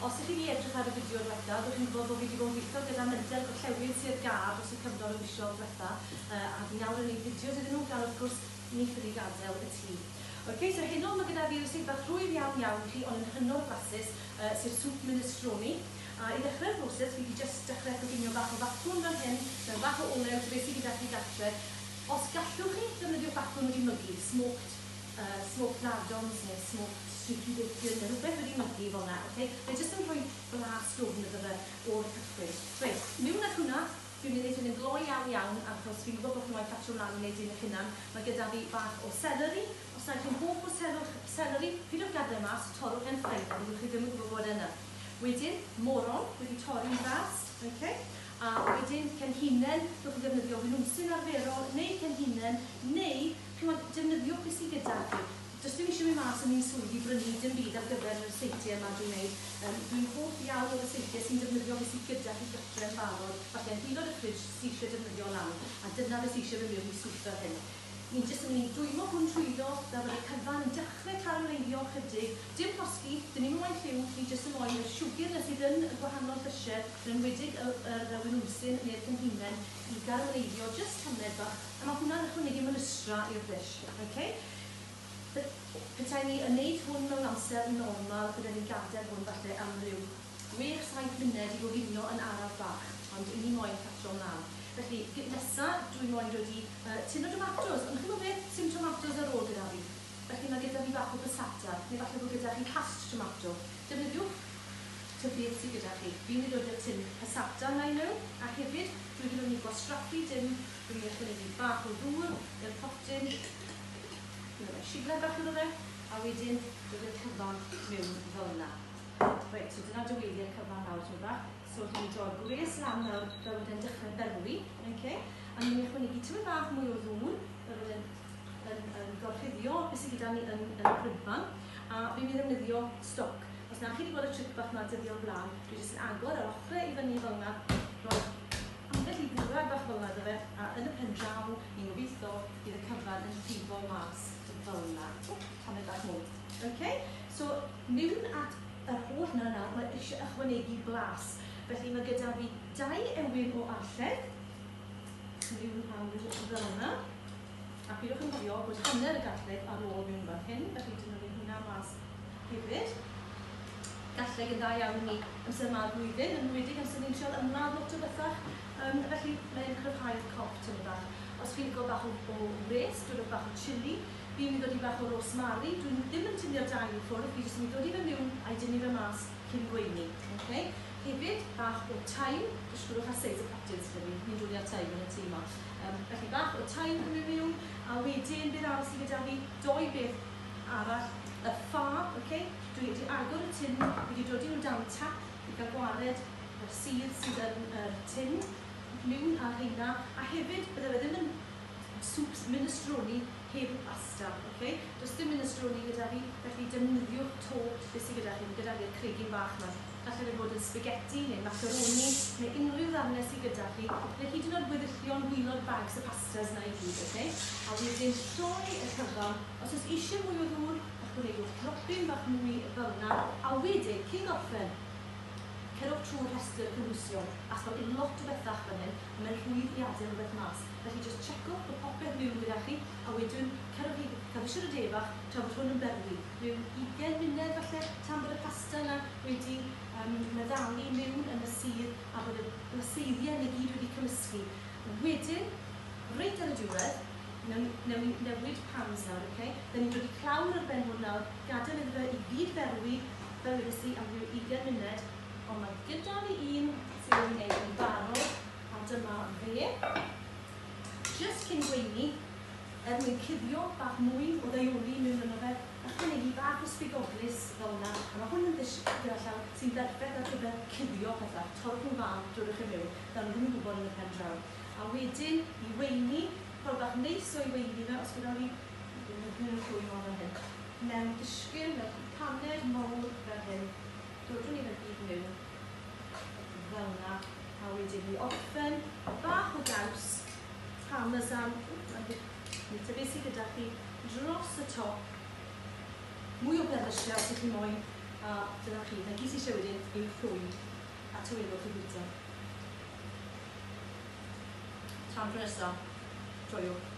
Os ych chi 'di edrych ar y fideo dwetha, byddwch chi'n gwybod bod fi 'di bod yn gweithio gyda Menter Gorllewin Sir Gâr dros y cyfnod o fisoedd dwetha, a fi nawr yn neud fideos iddyn nhw gan wrth gwrs ni ffili gadael y tŷ. Ok, so heno ma' gyda fi ryseit bach rhwydd iawn iawn i chi ond yn hynod flasus, sef sŵp minestrone. A i ddechrau'r broses fi 'di jyst dechrau coginio bach o facwn fan hyn, mewn bach o olew, ta beth sy gyda chi gartre. Os gallwch chi, defnyddiwch facwn wedi mygu, smoked smoked lardons neu smoked streaky bacon neu rhywbeth wedi mygu fel 'na, ok? Mae jyst yn rhoi blas dwfn iddo fe o'r cychwyn. Reit, miwn at hwnna, fi'n mynd i wneud hyn yn gloi iawn iawn achos fi'n gwybod bod chi moyn catro mlan i wneud un eich hunan. Mae gyda fi bach o seleri, os na chi'n hoff o selwch seleri, pidwch gadael e mas, torrwch e'n fine, fyddwch chi ddim yn gwybod bod e yna. Wedyn, moron, wedi torri'n fras, ok? A wedyn cenhinen, gallwch chi ddefnyddio winwnsyn arferol neu cenhinen, neu Chimod, defnyddiwch be sy gyda chi. Does dim eisiau mynd mas am un swydd i brynu dim byd ar gyfer y ryseitiau yma dwi'n wneud. Yym, dwi'n hoff iawn o ryseitiau sy'n defnyddio be sy gyda chi gytre yn barod, falle yn gwaelod y ffridge sy eisiau defnyddio lan, a dyna be sy eisiau fy mewn i swper hyn. Ni'n jyst yn mynd i dwymo hwn trwyddo fel bod y cyfan yn dechrau carameleiddio ychydig. Dim llosgi, dyn ni'm yn moyn lliw, ni jyst yn moyn y siwgr 'na sydd yn y gwahanol llysiau, yn enwedig y yr winwnsyn neu'r cenhinen, i garameleiddio jyst tamed bach, a ma' hwnna'n ychwanegu melystra i'r dish, ok? Petai ni yn neud hwn mewn amser normal bydden ni'n gadel hwn falle am ryw wech, saith muned i goginio yn araf bach, ond 'y ni moyn catro mlan. Felly, nesa dwi moyn dod i tin o domatos, ond chimod beth, sim tomatos ar ôl gyda fi. Felly ma' gyda fi bach o passata, neu falle bod gyda chi passed tomato. Defnyddiwch ta beth sy gyda chi. Fi'n mynd i ddod i'r tin passata 'ma i mewn, a hefyd dwi ddim yn mynd i gwastraffu dim, dwi'n mynd i ychwanegu bach o ddŵr i'r potyn, dwi'n rhoi siwgr bach iddo fe, a wedyn dod i'r cyfan mewn fel yna. Reit, so dyna dyweiddi'r cyfan nawr tipyn bach. So chi'n mynd i droi'r gwres lan nawr fel bod e'n dechrau berwi, okay? A ni'n mynd i ychwanegu tipyn bach mwy o ddŵr fel bod e'n yn, yn gorchuddio beth sydd gyda ni yn, yn y cwympan. A fi'n mynd i ddefnyddio stoc. Os na chi wedi gweld y tric bach 'ma dyddiau o'r blaen, dwi jyst yn agor yr ochrau i fyny fel 'na, rhoi ambell i fwrad bach fel 'na iddo fe, a yn y pen draw, ni'n gobeithio bydd y cyfan yn llifo mas fel 'na. O, tamed bach mwy. Ok, so mewn at yr holl 'na nawr, mae eisiau ychwanegu blas. Felly mae gyda fi dau ewin o arlleg, mewn â nhw fel 'na. A peidiwch anghofio bod hanner y garlleg ar ôl mewn fan hyn, felly dyna ni hwnna mas hefyd. Garlleg yn dda iawn i ni amser yma'r flwyddyn, yn enwedig amser ni'n trial ymladd lot o bethach, um, felly mae'n cryfhau'r corff tymed bach. Os chi'n licio bach o, o wres, dodwch bach o chili. Fi'n mynd i ddod i bach o rosemary, dwi'n ddim yn tynnu'r dail i ffwrdd, fi jyst yn mynd i ddod i fe mewn a'i dynnu fe mas cyn gweini. Okay? Hefyd, bach o thyme, dysgwrwch ar seis y potyn sydd 'da fi, ni'n dwli ar thyme yn y tŷ 'ma. Yym, felly bach o thyme yn mynd miwn, a wedyn beth arall sydd gyda fi? Dou beth arall, y ffa, ok? Dwi wedi agor y tun, dwi wedi dodi nhw dan tap i gael gwared y sudd sydd yn yr tun, miwn â rheina, a hefyd, bydde fe ddim yn sŵp minestrone heb basta, ok? Does dim minestrone gyda fi, felly defnyddiwch to beth sydd gyda chi. Mae gyda fi'r cregyn bach 'ma. Gallai fe fod yn spaghetti neu macaroni neu unrhyw ddarnau sydd gyda chi, neu hyd yn oed gweddillion gwaelod bags y pastas 'na i gyd, ok? A wedyn troi y cyfan. Os oes eisiau mwy o ddŵr, ychwanegwch dropyn bach mwy fel 'na, a wedyn, cyn gorffen, cerwch trwy'r rhestr cynhwysion, achos mae lot o bethach fan hyn, a mae'n rhwydd i adael rhywbeth mas. Felly jyst checwch bod popeth miwn gyda chi, a wedyn cerwch i cael bisied o de bach tra bod hwn yn berwi. Rhyw ugain munud falle tan bod y pasta yna wedi um, meddalu miwn yn y sudd a bod y blaseiddiau yna gyd wedi cymysgu. Wedyn, reit ar y diwedd, newn, newn ni newid pans nawr, okay? Dyn ni'n dod i clawr ar ben hwn nawr, gadael iddo fe i gyd ferwi, fel wedes i, am ryw ugain munud, ond mae gyda fi un sydd wedi wneud yn barod, a dyma fe. Jyst cyn gweini, er mwyn cuddio bach mwy o ddaioni mewn yno fe, ychwanegu bach o sbigoglys fel yna, a mae hwn yn ddish gyda llaw sy'n berffaith ar gyfer cuddio pethau, torrwch nhw'n fân, dodwch e mewn, ddaw nhw ddim yn gwybod yn y pen draw. A wedyn, i weini, ffordd bach neis o'i weini fe, os gyda fi, dwi'n mynd yn llwy mawr fel hyn, mewn disgyn, mewn cwpaned mowr fel hyn, dodwn ni fe gyd mewn fel yna, a wedyn i orffen, bach o gaws, parmesan, neu ta beth sydd gyda chi, dros y top, mwy o berlysiau os ych chi moyn, a dyna chi. 'Na gyd sy eisiau wedyn. yw llwyd a tawelwch i fwyta. Tan tro nesa, joiwch.